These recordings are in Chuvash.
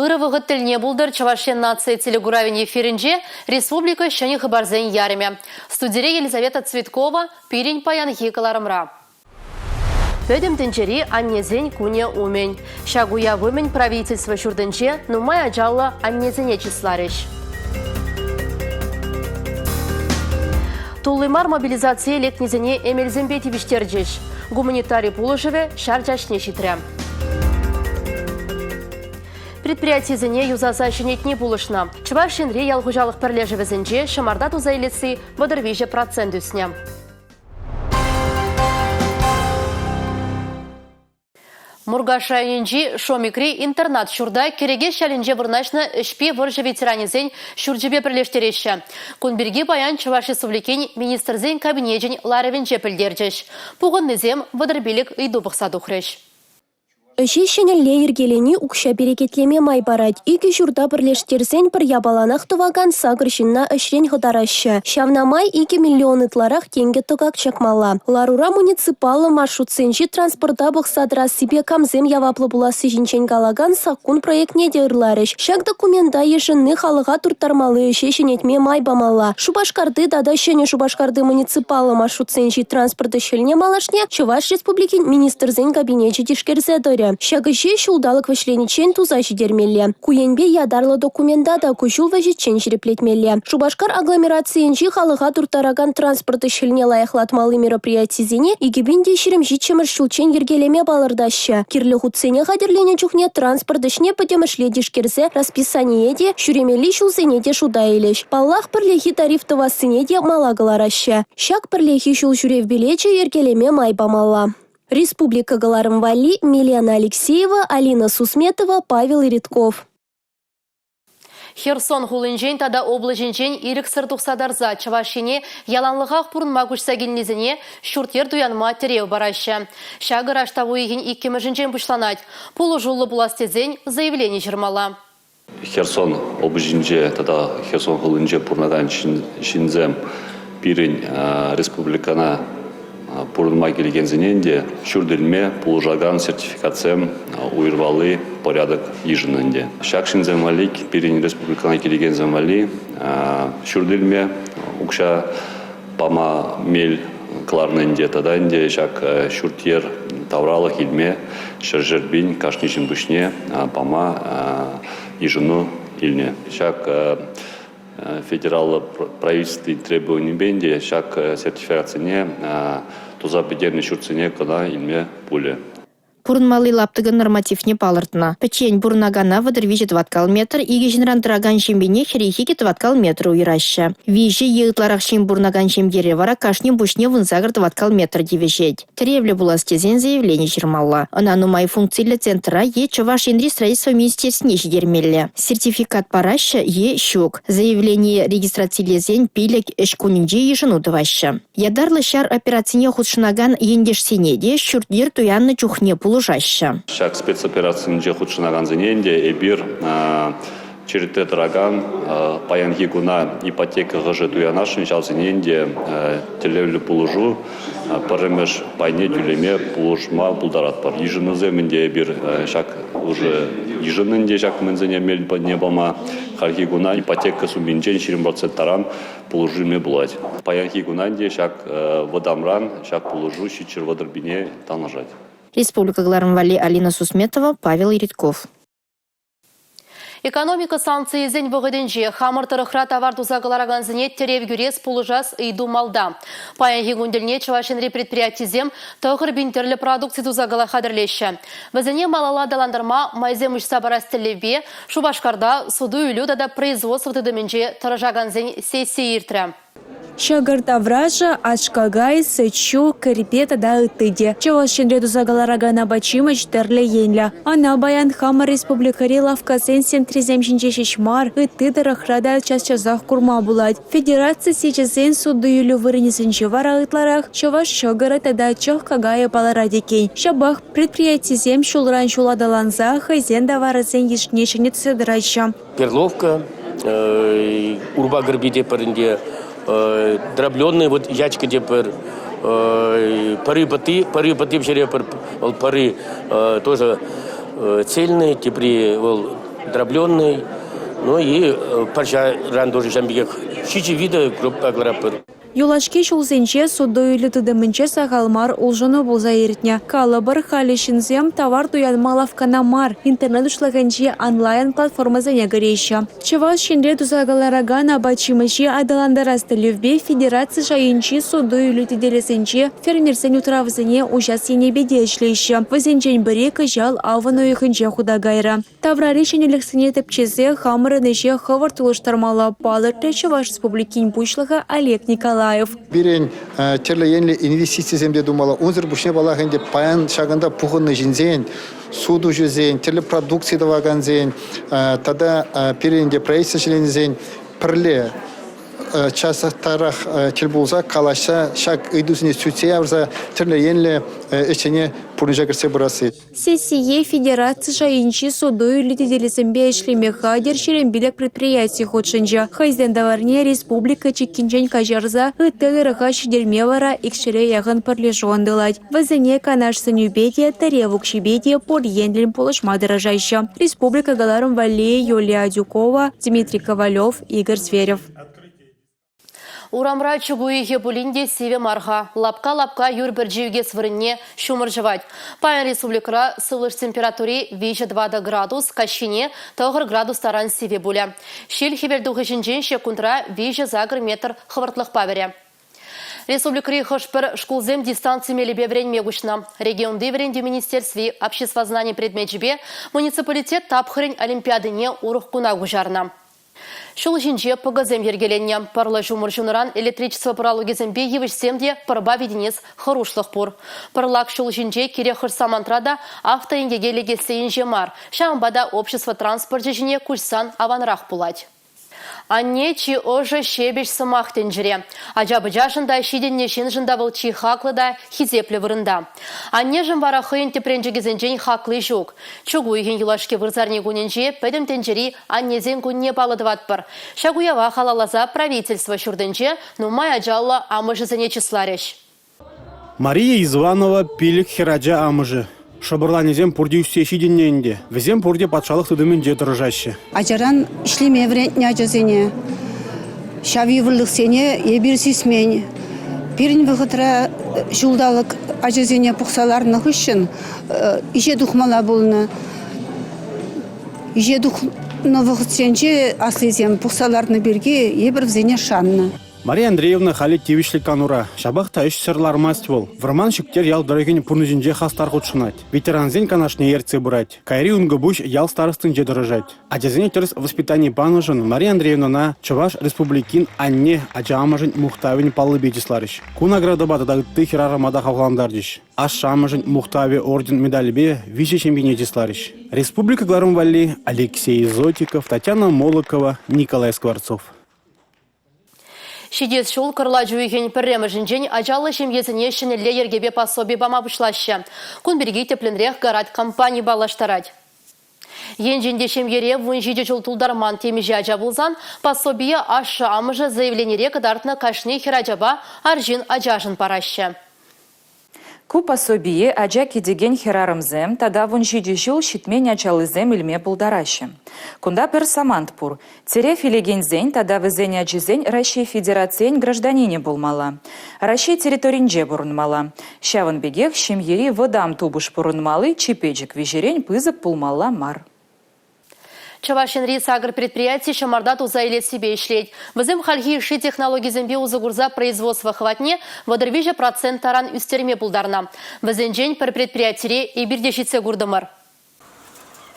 Ырӑ вӑхӑт тӗлне пултӑр Чӑваш Ен наци телекуравӗн эфирӗнче республика ҫӗнӗ хыпарсен ярӑмӗ. Студире Елизавета Цветкова пирӗн паянхи кӑларӑмра. Пӗтӗм тӗнчери аннесен кунӗ умӗн. Ҫак уяв умӗн правительство ҫуртӗнче нумай ачаллӑ аннесене чысларӗҫ. Тулли мар мобилизацие лекнисене эмелсемпе тивӗҫтерчӗҫ. Гуманитари пулӑшӑвӗ ҫар чаҫне ҫитрӗ. Предприятисене юсаса ҫӗнетни пулӑшнӑ. Чӑваш Енри ял хуҫалӑх пӗрлешӗвӗсенче ҫӑмарта туса илесси 33% ӳснӗ. Муркаш районӗнчи Шомикри интернат ҫурта Кӗрекеҫ ялӗнче вырнаҫнӑ ӗҫпе вӑрҫӑ ветеранӗсен ҫурчӗпе пӗрлештереҫҫӗ. Кун пирки паян Чӑваш Республикин Министрсен Кабинечӗн ларӑвӗнче пӗлтерчӗҫ. Пухӑннисем 35 ыйту пӑхса тухрӗҫ. Ӗҫе ҫӗнӗлле йӗркелени укҫа перекетлеме май парать. Икӗ ҫурта пӗрлештерсен пӗр япаланах тӑвакан сакӑр ҫынна ӗҫрен хӑтараҫҫӗ. Ҫавна май 2 миллион ытларах тенкӗ тӑкак чакмалла. Ларура муниципаллӑ маршрутсенчи транспорта пӑхса тӑрассипе камсем яваплӑ пуласси ҫинчен калакан саккун проектне те ырларӗҫ. Ҫак документа йышӑнни халӑха турттармалли ӗҫе ҫӗнетме май памалла. Шупашкарти тата Ҫӗнӗ Шупашкарти муниципаллӑ маршрутсенчи транспорт ӗҫ-хӗлне малашне Чӑваш Республикин Министрсен Кабинечӗ тишкерсе тӑрӗ. Ҫак ӗҫе ҫулталӑк вӗҫлениччен туса ҫитермелле. Ку енпе ятарлӑ документа та ку ҫул вӗҫӗччен ҫирӗплетмелле. Шупашкар агломерацийӗнчи халӑха турттаракан транспорт ӗҫ-хӗлне лайӑхлатмалли мероприятисене 2027-мӗш ҫулччен йӗркелеме палӑртаҫҫӗ. Кирлӗ хутсене хатӗрленӗ чухне транспорт ӗҫне пӗтӗмӗшле тишкерсе расписание те, ҫӳремелли ҫулсене те шута илӗҫ. Паллах, пӗрлехи тариф тӑвассине те мала кӑлараҫҫӗ. Ҫак пӗрлехи ҫул ҫӳрев билечӗ йӗркелеме май памалла. Республика кӑларӑм валли Милена Алексеева, Алина Сусметова, Павел Иритков. Херсон хулинчен тата облаҫӗнчен ирӗксӗр тухса тарса Чӑваш Ене яланлӑхах пурӑнма куҫса килнисене ҫурт-йӗр туянма тӗрев параҫҫӗ. Ҫакӑ раштав уйӑхӗн иккӗмӗшӗнчен пуҫланать. Пулӑшуллӑ пулас тесен заявлени ҫырмалла. Херсон облаҫӗнче тата Херсон хулинче пурӑнакан ҫынсем пирӗн республикӑна пурӑнма килекенсене ӗнтӗ ҫурт илме пулӑшакан сертификатсем уйӑрмалли порядок йышӑннӑ ӗнтӗ. Ҫак ҫынсем валли, пирӗн республикӑна килекенсем валли ҫурт илме укҫа пама мел кӑларнӑ ӗнтӗ. Тата ӗнтӗ ҫак ҫурт-йӗр тавралӑх илме ҫӗршер пин кашни ҫын пуҫне пама йышӑну илнӗ. Ҫак федераллӑ правительстви требованийӗпе ӗнтӗ ҫак сертификатсене туса пӗтернӗ ҫуртсене кӑна илме пулӗ. Пурӑнмалли лаптӑкӑн нормативне палӑртнӑ. Пӗччен пурӑнакана 33 тӑваткал метр, икӗ ҫынран тӑракан ҫемьене 42 тӑваткал метр уйӑраҫҫӗ. Виҫӗ е ытларах ҫын пурӑнакан ҫемьере вара кашнин пуҫне 18 тӑваткал метр тивӗҫет. Тӗревлӗ пулас тесен заявлени ҫырмалла. Ӑна нумай функциллӗ центра е Чӑваш Енри строительство министерствине ҫитермелле. Сертификат параҫҫӗ е ҫук. Заявление регистрацилесен пилӗк ӗҫ кунӗнче йышӑну тӑваҫҫӗ. Ятарлӑ ҫар операцине хутшӑнакан ентешсене те ҫурт-йӗр туяннӑ чухне пулӑшаҫҫӗ. Ҫак спецоперацинче хутшӑнакансене ӗнтӗ эпир черетре тӑракан паянхи куна ипотека хӑшӗ туянасшӑн ҫавсене ӗнтӗ тӗллевлӗ пулӑшу пӗрремӗш пайне тӳлеме пулӑшма пултаратпӑр. Йышӑнусем ӗнтӗ эпир ҫак уже йышӑннӑ ӗнтӗ ҫак мӗнсене мел патне пама. Хальхи куна ипотека сумминчен 20% таран пулӑшу илме пулать. Паянхи куна ӗнтӗ ҫак вӑтамран ҫак пулӑшу 730 пине танлашать. Республика кӑларӑм валли Алина Сусметова, Павел Иритков. Экономика санкцийӗсен вӑхӑтӗнче хамӑр тӑрӑхра тавар туса кӑларакансене тӗрев кӳрес, пулӑшас ыйту малта. Паянхи кун тӗлне Чӑваш Енри предприятисем 9 000 тӗрлӗ продукци туса хатӗрлеҫҫӗ. Вӗсене малалла аталантарма майсем уҫса парас тӗллевпе Шупашкарта суту-илӳ тата производство тытӑмӗнче тӑрӑшакансен сессийӗ иртрӗ. Ҫӑкӑр таврашӗ, аш-какай, сӗт-ҫу, кӗрпе тата ытти те. Чӑваш Енре туса кӑларакан апат-ҫимӗҫ тӗрлӗ енлӗ. Ӑна паян хамӑр республикӑри лавккасен сентрисем ҫинче ҫеҫ мар, ытти тӑрӑхра та час-часах курма пулать. Федераци сечӗсен суту-илӳ вырӑнӗсенче вара ытларах чӑваш ҫӑкӑрӗ тата чӑх какайӗ палӑрать иккен. Ҫапах Предприятисем ҫулран ҫул аталанса хӑйсен таварӗсен йышне ҫӗнетсе тӑраҫҫӗ. Перловка, урпа кӗрпи те пӗр ӗнтӗ, дробленый вот ячка те пӗр, пӑри пӑтти, пӑри пӑтти пӗҫере пӗр, вӑл пӑри тоже цельный, тепри вӑл. Дробленый, ну и пӑрҫаран тоже ҫавӑн пекех 7 вида крупа кӑларатпӑр. Юлашки ҫулсенче суту-илӳ тытӑмӗнче сахал мар улшӑну пулса иртнӗ. Калӑпӑр, халӗ ҫынсем тавар туянма лавккана мар, интернет уҫлӑхӗнчи онлайн-платформӑсене кӗреҫҫӗ. Чӑваш Енре туса кӑларакан апат-ҫимӗҫе аталантарас тӗллевпе федераци шайӗнчи суту-илӳ тетелӗсенче фермерсен утравӗсене уҫас енӗпе те ӗҫлеҫҫӗ. Вӗсенчен пӗри кӑҫал авӑн уйӑхӗнче хута кайрӗ. Таврари ҫӗнӗлӗхсене тӗпчесе хамӑрӑн ӗҫе хӑвӑрт улӑштармалла палӑртрӗ Чӑваш Республикин Пуҫлӑхӗ Олег Николаев. Пирӗн тӗрлӗ енлӗ инвестицисем те тумалла. Унсӑр пуҫне, паллах ӗнтӗ, паян ҫакӑнта пухӑннӑ ҫынсен, сутуҫӑсен, тӗрлӗ продукци тӑвакансен тата пирӗн те правительство членӗсен пӗрле часрах тӗл пулса калаҫса ҫак ыйтусене сӳтсе явса тӗрлӗ енлӗ ӗҫсене пурнӑҫа кӗртсе пырасси. Сессие федераци шайӗнчи суту-илӳ тетелӗсемпе ӗҫлеме хатӗр 25 предприяти хутшӑнчӗ. Хӑйсен таварне республика чиккинчен каҫарса ытти тӑрӑха ҫитерме вара 200-е яхӑн пӗрлешӳ ӑнтӑлать. Вӗсене канаш-сӗнӳпе те, тӗрев укҫипе те пур енлӗн пулӑшма тӑрӑшаҫҫӗ. Республика кӑларӑм валли Юлия Адюкова, Дмитрий Ковалев, Игорь Зверев. Урамра чӳк уйӑхӗ пулин те сивӗ мар-ха. Лапка-лапка юр пӗрчи ӳкес вырӑнне ҫумӑр ҫӑвать. Паян республикӑра сывлӑш температури 3-4 градус, каҫхине 9 градус таран сивӗ пулӗ. Ҫил хӗвелтухӑҫӗнчен ҫеккунтра 3-8 метр хӑвӑртлӑхпа вӗрӗ. Республикӑри хӑш-пӗр шкулсем дистанци мелӗпе вӗренме куҫнӑ. Регионти вӗрентӳ министерстви обществознани предмечӗпе муниципалитет тапхӑрӗн олимпиадине урӑх куна куҫарнӑ. Ҫул ҫинче пӑкӑсем йӗркеленнӗ. Пӑрлӑ ҫумӑр ҫунӑран электричество пӑралукӗсемпе йывӑҫсем те пӑрпа витӗнес хӑрушлӑх пур. Пӑрлак ҫул ҫинче кирек хӑш самантра та автоинкеке лекесси инҫе мар. Ҫавӑнпа та общество транспорчӗ ҫине куҫсан аванрах пулать. Анне чи ӑшӑ, ҫепӗҫ сӑмах тӗнчере. Ача-пӑчашӑн та, ҫитӗннӗ ҫыншӑн та вӑл чи хаклӑ та хисеплӗ вырӑнта. Аннешӗн вара хӑйӗн тӗпренчӗкӗсенчен хакли ҫук. Чӳк уйӑхӗн юлашки вырсарни кунӗнче Пӗтӗм тӗнчери Аннесен кунне паллӑ тӑватпӑр. Ҫак уява халалласа правительство ҫуртӗнче нумай ачаллӑ амӑшӗсене чысларӗҫ. Мария Изванова пилӗк хӗрача амӑшӗ. Шӑпӑрланӗсем пурте ӳссе ҫитӗннӗ ӗнтӗ. Вӗсем пурте патшалӑх тытӑмӗнче тӑрӑшаҫҫӗ. Ачаран ӗҫлеме вӗрентнӗ ачасене. Ҫав йывӑрлӑхсене эпир сисмен. Пирӗн вӑхӑтра ҫулталӑк ачасене пухса ларнӑ хыҫҫӑн ӗҫе тухмалла пулнӑ. Ӗҫе тухнӑ вӑхӑтсенче аслисем пухса лартнӑ пирки эпир вӗсене шаннӑ. Мария Андреевна халӗ тивӗҫлӗ канура. Ҫапах та ӗҫсӗр лармасть вӑл. Вӑрман Ҫӗктер ял тӑрӑхӗн пурнӑҫӗнче хастар хутшӑнать. Ветерансен канашне ертсе пырать. Кайри Ункӑпуҫ ял старостинче тӑрӑшать. Ачасене тӗрӗс воспитани панӑшӑн Мария Андреевнӑна Чӑваш Республикин Анне ача амӑшӗн мухтавӗн паллипе чысларӗҫ. Ку наградӑпа тата ытти хӗрарӑма та хавхалантарчӗҫ. Ашшӗ-амӑшӗн мухтавӗ орден медалӗпе виҫӗ ҫемьене чысларӗҫ. Республика кӑларӑм валли Алексей Зотиков, Татьяна Молокова, Николай Скворцов. Ҫитес ҫул кӑрлач уйӑхӗн пӗрремӗшӗнчен ачаллӑ ҫемьесене ҫӗнӗлле йӗркепе пособи пама пуҫлаҫҫӗ. Кун пирки тӗплӗнрех Гарат компани паллаштарать. Енчен те ҫемьере 17 ҫул тултарман темиҫе ача пулсан, пособие ашшӗ-амӑшӗ заявленире кӑтартнӑ кашни хӗрачапа арҫын ачашӑн параҫҫӗ. Ку пособие ача кӗтекен хӗрарӑмсем тата 17 ҫул ҫитмен ачаллисем илме пултараҫҫӗ. Кунта пӗр самант пур. Тӗрев илекенсен тата вӗсен ачисен Раҫҫей Федерацийӗн гражданинӗ пулмалла. Раҫҫей территоринче пурӑнмалла. Ҫавӑн пекех ҫемьери вӑтам тупӑш пурӑнмалли чи пӗчӗк виҫерен пысӑк пулмалла мар. Чӑваш Енри сакӑр предприяти ҫӑмарта туса илессипе ӗҫлет. Вӗсем хальхи йышши технологисемпе усӑ курса производство хӑватне 33% таран ӳстерме пултарнӑ. Вӗсенчен пӗр предприятире эпир те ҫитсе куртӑмӑр.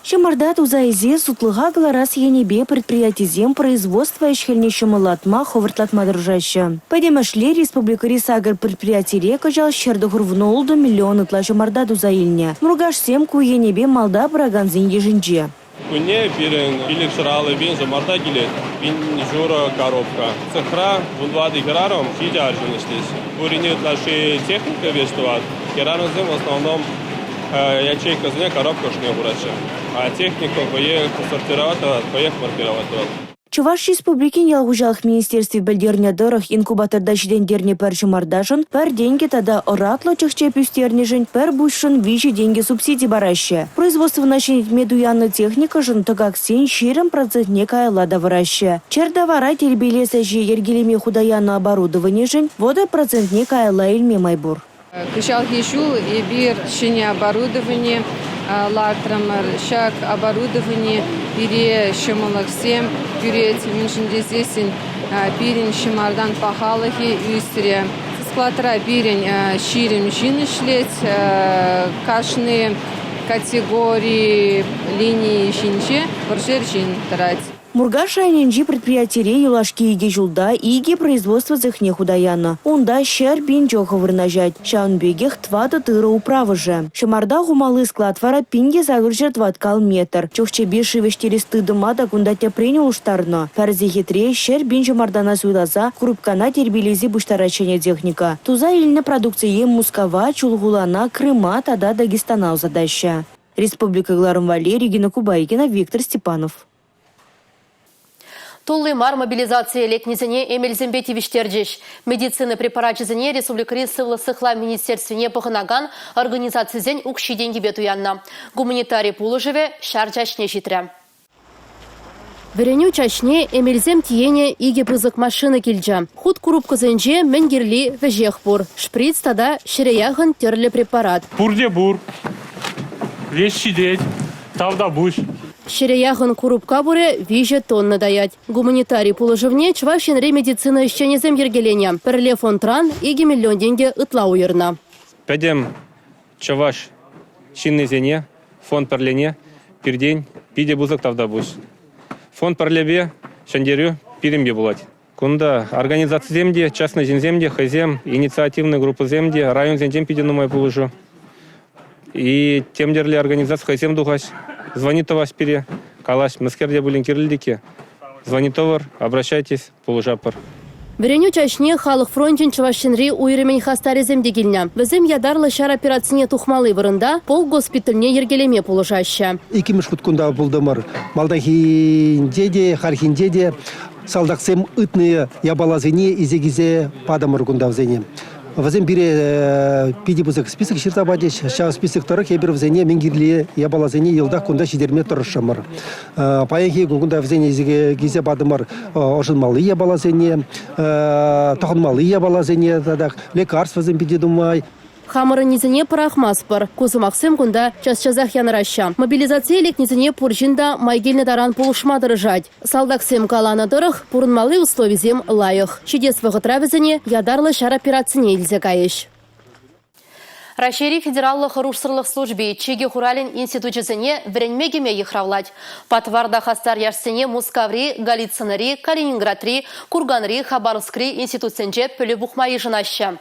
Ҫӑмарта туса илсе сутлӑха кӑларас енӗпе предприятисем производство ӗҫ-хӗлне ҫӑмӑллатма, хӑвӑртлатма тӑрӑшаҫҫӗ. Пӗтӗмӗшле республикӑри сакӑр предприятире кӑҫал 196 миллион ытла ҫӑмарта туса илнӗ. Муркашсем ку енӗпе малта пыракансен йышӗнче. Кунне пирӗн 550 пин ҫӑмарта килет, пин ҫурӑ коробка. Цехра 14 хӗрарӑм, ҫичӗ арҫын ӗҫлеҫҫӗ. Пуринне ытлашши техника веҫ тӑвать. Хӗрарӑмсем в основном ячейкӑсене коробка ӑшне хураҫҫӗ. А техника хӑех сортировать тӑвать, хӑех маркировать тӑвать. Чӑваш Республикин ял хуҫалӑх министерстви пӗлтернӗ тӑрӑх, инкубаторта ҫитӗнтернӗ пӗр ҫӑмарташӑн пӗр тенкӗ тата ӑратлӑ чӑх-чӗп ӳстернӗшӗн пӗр пуҫшӑн 3 тенкӗ субсиди параҫҫӗ. Производствӑна ҫӗнетме туяннӑ техникӑшӑн тӑкаксен 20 процентне каялла тавӑраҫҫӗ. Чӗр тавара тирпейлес ӗҫе йӗркелеме хута янӑ оборудованишӗн 30 процентне каялла илме май пур. Кӑҫалхи ҫул эпир ҫӗнӗ оборудовани лартрӑмӑр. Ҫак оборудовани пире ҫӑмӑллӑхсем кӳрет, мӗншӗн тесессӗн пирӗн ҫӑмартан пахалӑхӗ ӳсрӗ. Складра пирӗн 20 ҫын ӗҫлет. Кашни категори линийӗ ҫинче пӗршер ҫын тӑрать. Муркаш районӗнчи предприятире юлашки икӗ ҫулта икӗ производство цехне хута янӑ. Унта 100 пин чӑхӑ вырнаҫать. Ҫавӑн пекех тӑватӑ тырӑ управӑшӗ. Ҫӑмарта хумалли склад вара 1800 тӑваткал метр. Чӑх-чӗпе шыв ӗҫтерес тытӑма та кунта тӗпрен улӑштарнӑ. Пӗр сехетре 100 пин ҫӑмартана суйласа курупкана тирпейлесе пуҫтарать ҫӗнӗ техника. Туса илнӗ продукцие Мускава, Чулхулана, Крыма тата Дагестана ӑсатаҫҫӗ. Республика кӑларӑм валли Регина Кубайкина, Виктор Степанов. Тулли мар мобилизацие лекнисене эмелсемпе тивӗҫтерчӗҫ. Медицина препарачӗсене республикӑри сывлӑх сыхлав министерствине пӑхӑнакан организацисен укҫи-тенкипе туяннӑ. Гуманитари пулӑшӑвӗ ҫар чаҫне ҫитрӗ. Вӗренӳ чаҫне эмелсем тиенӗ икӗ пысӑк машина килчӗ. Хут курупкӑсенче мӗн кирли веҫех пур. Шприц тата ҫӗре яхӑн тӗрлӗ препарат. Пурте пур. Веҫ ҫитет. Тавтапуҫ. Ҫӗре яхӑн курупка пурӗ 3 тонна таять. Гуманитари пулӑшӑвне Чӑваш Енри медицина ӗҫченӗсем йӗркеленӗ. Пӗрле фондран 2 миллион тенкӗ ытла уйӑрнӑ. Пӗтӗм чӑваш ҫыннисене фонд пӗрлене пиртен питӗ пысӑк тавтапуҫ. Фонд пӗрлепе ҫӗнтерӳ пирӗнпе пулать. Кунта организацисем те, частный ҫынсем те, хӑйсем, инициативный группӑсем те, районсенчен питӗ нумай пулӑшу. И тем тӗрлӗ организаци хӑйсем тухаҫ, звонит тӑваҫ пире, калаҫ, мӗскер те пулин кирлӗ тӗкке. Звонит тӑвӑр, обращайтесь, пулӑшатпӑр. Вӗренӳ чаҫне Халӑх фрончӗн Чӑваш Енри уйрӑмӗн хастарӗсем те килнӗ. Вӗсем ятарлӑ ҫар операцине тухмалли вырӑнта полк госпитальне йӗркелеме пулӑшаҫҫӗ. Иккӗмӗш хут кунта пултӑмӑр. Малтанхинче те, хальхинче те салтаксем ытнӑ япаласене илсе килсе патӑмӑр кунта вӗсене. Вӗсем пире питӗ пысӑк список ҫырса пачӗҫ. Ҫав список тӑрӑх эпир вӗсене мӗн кирлӗ япаласене йӑлтах кунта ҫитерме тӑрӑшрӑмӑр. Паянхи кун кунта вӗсене килсе патӑмӑр ӑшӑнмалли япаласене, тӑхӑнмалли япаласене тата лекарствӑсем питӗ нумай. Хамӑрӑннисене пӑрахмастпӑр. Ку сӑмахсем кунта час-часах янӑраҫҫӗ. Мобилизацие лекнисене пур ҫын та май килнӗ таран пулӑшма тӑрӑшать. Салтаксем каланӑ тӑрӑх, пурӑнмалли условисем лайӑх. Ҫитес вӑхӑтра вӗсене ятарлӑ ҫар операцине илсе кайӗҫ. Раҫҫейри федераллӑ хӑрушсӑрлӑх служби чикӗ хуралӗн институчӗсене вӗренме кӗме йыхравлать. Патвар та хастар яшсене Мускаври, Голицынӑри, Калининградри, Курганри, Хабаровскри институтсенче пӗлӳ пухма йышӑнаҫҫӗ.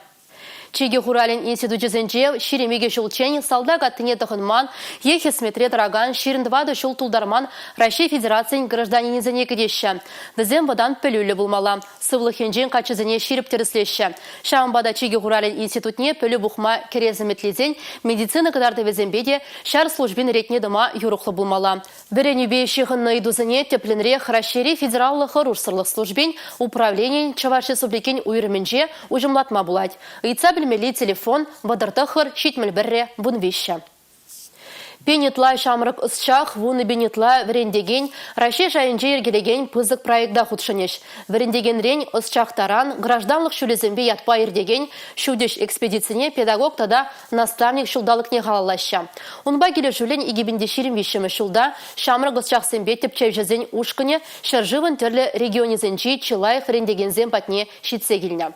Чикӗ хуралӗн институчӗсенче 22 ҫулччен салтак аттине тӑхӑнман е хӗсметре тӑракан 24 ҫул тултарман Раҫҫей Федерацийӗн гражданинӗсене кӗтеҫҫӗ. Вӗсем вӑтам пӗлӳллӗ пулмалла. Сывлӑх енчен каччӑсене ҫирӗп тӗрӗслеҫҫӗ. Ҫавӑнпа та чикӗ хуралӗн институтне пӗлӳ пухма кӗрес ӗмӗтлисен медицина кӑтартӑвӗсемпе те ҫар службин ретне тӑма юрӑхлӑ пулмалла. Вӗренӳпе ҫыхӑннӑ ыйтусене тӗплӗнрех Раҫҫейри федераллӑ хӑрушсӑрлӑх службин управленийӗн Чӑваш Республикин уйрӑмӗнче уҫӑмлатма пулать. Ыйтса пӗлмелли телефон 39 71 13. Пин ытла ҫамрӑк ӑсчах, 10,000 ытла вӗрентекен Раҫҫей шайӗнче йӗркелекен пысӑк проекта хутшӑнӗҫ. Вӗрентекенрен ӑсчах таран гражданлӑх ҫулӗсемпе ятпа иртекен ҫутӗҫ экспедицине педагог тата наставник ҫулталӑкне халаллаҫҫӗ. Унпа килӗшӳллӗн 2023 ҫулта ҫамрӑк ӑсчахсемпе тӗпчевҫӗсен ушкӑнӗ ҫӗршывӑн тӗрлӗ регионӗсенчи чи лайӑх вӗрентекенсем патне ҫитсе килнӗ.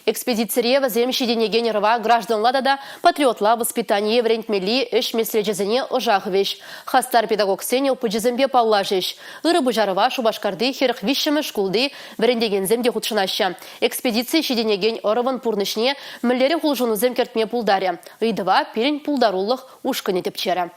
Экспедицире вӗсем ҫитӗнекен ӑрӑва гражданла тата патриотла воспитание вӗрентмелли ӗҫ меслечӗсене ӑша хывӗҫ, хастар педагогсен опычӗсемпе паллашӗҫ. Ырӑ пуҫарӑва Шупашкарти 43-мӗш шкулти вӗрентекенсем те хутшӑнаҫҫӗ. Экспедици ҫитӗнекен ӑрӑвӑн пурнӑҫне мӗнлерех улшӑнусем кӗртме пултарӗ? Ыйтӑва пирӗн пултарулӑх ушкӑнӗ тӗпчерӗ.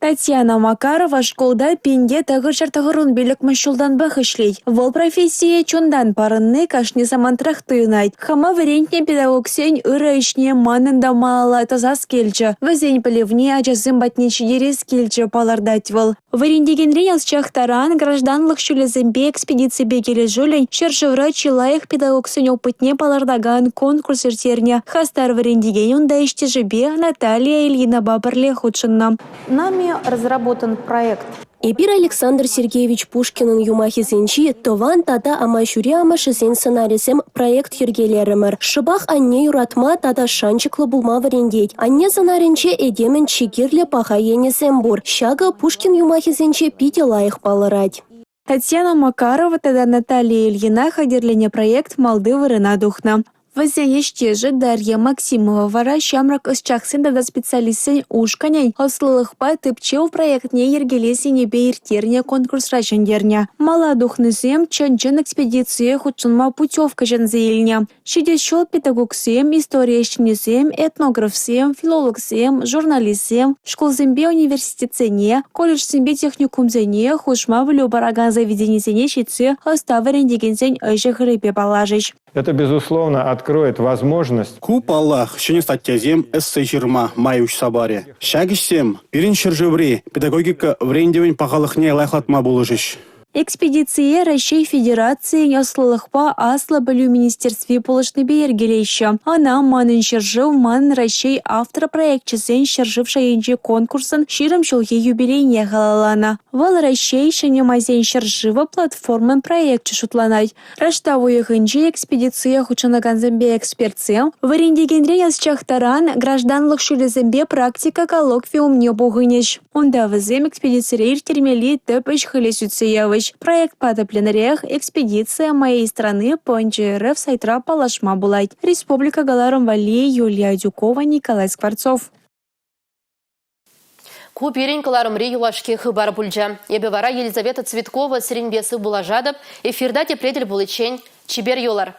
Татьяна Макарова шкулта 1995-мӗш ҫултанпах ӗҫлет. Вӑл профессие чунтан парӑнни кашни самантрах туйӑнать. «Хама вӗрентнӗ педагогсен ырӑ ӗҫне манӑн та малалла тӑсас килчӗ, вӗсен пӗлӗвне ачасем патне ҫитерес килчӗ», – палӑртать вӑл. Вӗрентекенрен ӑсчах таран гражданлӑх ҫулӗсемпе экспедиципе килӗшӳллӗн ҫӗршывра чи лайӑх педагогсен опытне палӑртакан конкурс ирттернӗ. Хастар вӗрентекен унта ӗҫтешӗпе Наталья Ильинапа пӗрле хутшӑннӑ. Нами разработан проект. Эпир Александр Сергеевич Пушкинӑн юмахӗсенчи тӑван тата амаҫури амӑшӗсен сӑнарӗсем проект йӗркелерӗмӗр. Шӑпах анне юратма тата шанчӑклӑ пулма вӗрентет. Анне сӑнарӗнче этемӗн чи кирлӗ паха енӗсем пур. Ҫакӑ Пушкин юмахӗсенче питӗ лайӑх палӑрать. Татьяна Макарова тата Наталья Ильина хатӗрленӗ проект малти вырӑна тухнӑ. Вӗсен ӗҫтешӗ Дарья Максимова вара ҫамрӑк ӑсчахсен тата специалистсен ушкӑнӗн ӑслӑлӑхпа тӗпчев проектне йӗркелес енӗпе ирттернӗ конкурсра ҫӗнтернӗ. Мала тухнисем чӑн-чӑн экспедицие хутшӑнма путевка ҫӗнсе илнӗ. Ҫитес ҫул педагогсем, истори ӗҫченӗсем, этнографсем, филологсем, журналистсем шкулсемпе университетсене, колледжсемпе техникумсене, хушма пӗлӳ паракан заведенисене ҫитсе ӑста вӗрентекенсен ӗҫӗ-хӗлӗпе паллашӗҫ. Это, безусловно, откроет возможность. Ку, паллах, ҫӗнӗ статьясем, эссе ҫырма май уҫса парӗ. Ҫак ӗҫсем пирӗн ҫӗршыври педагогика вӗрентӗвӗн пахалӑхне лайӑхлатма пулӑшӗҫ. Экспедицие Раҫҫей Федерацийӗн ӑслӑлӑхпа аслӑ пӗлӳ министерстви пулӑшнипе йӗркелеҫҫӗ. Ӑна «Манӑн ҫӗршыв – манӑн Раҫҫей» автор проекчӗсен ҫӗршыв шайӗнчи конкурсӑн 20 ҫулхи юбилейне халалланӑ. Вӑл «Раҫҫей – ҫӗнӗ майсен ҫӗршывӗ» платформӑн проекчӗ шутланать. Раштав уйӑхӗнче экспедицие хутшӑнакансемпе экспертсем вӗрентекенрен ӑсчах таран гражданлӑх ҫулӗсемпе практика коллоквиумне пухӑнӗҫ. Унта вӗсем экспедицире ирттермелли тӗп ӗҫ-хӗле сӳтсе явӗҫ. Проектпа тӗплӗнрех «Экспедиция моей страны РФ сайтра паллашма пулать. Республика кӑларӑм валли Юлия Адюкова, Николай Скворцов. Ку пирӗн кӑларӑмри юлашки хыпар пулчӗ. Эпӗ вара Елизавета Цветкова сирӗнпе сывпуллашатӑп. Эфирта тепре тӗл пуличчен чипер юлӑр.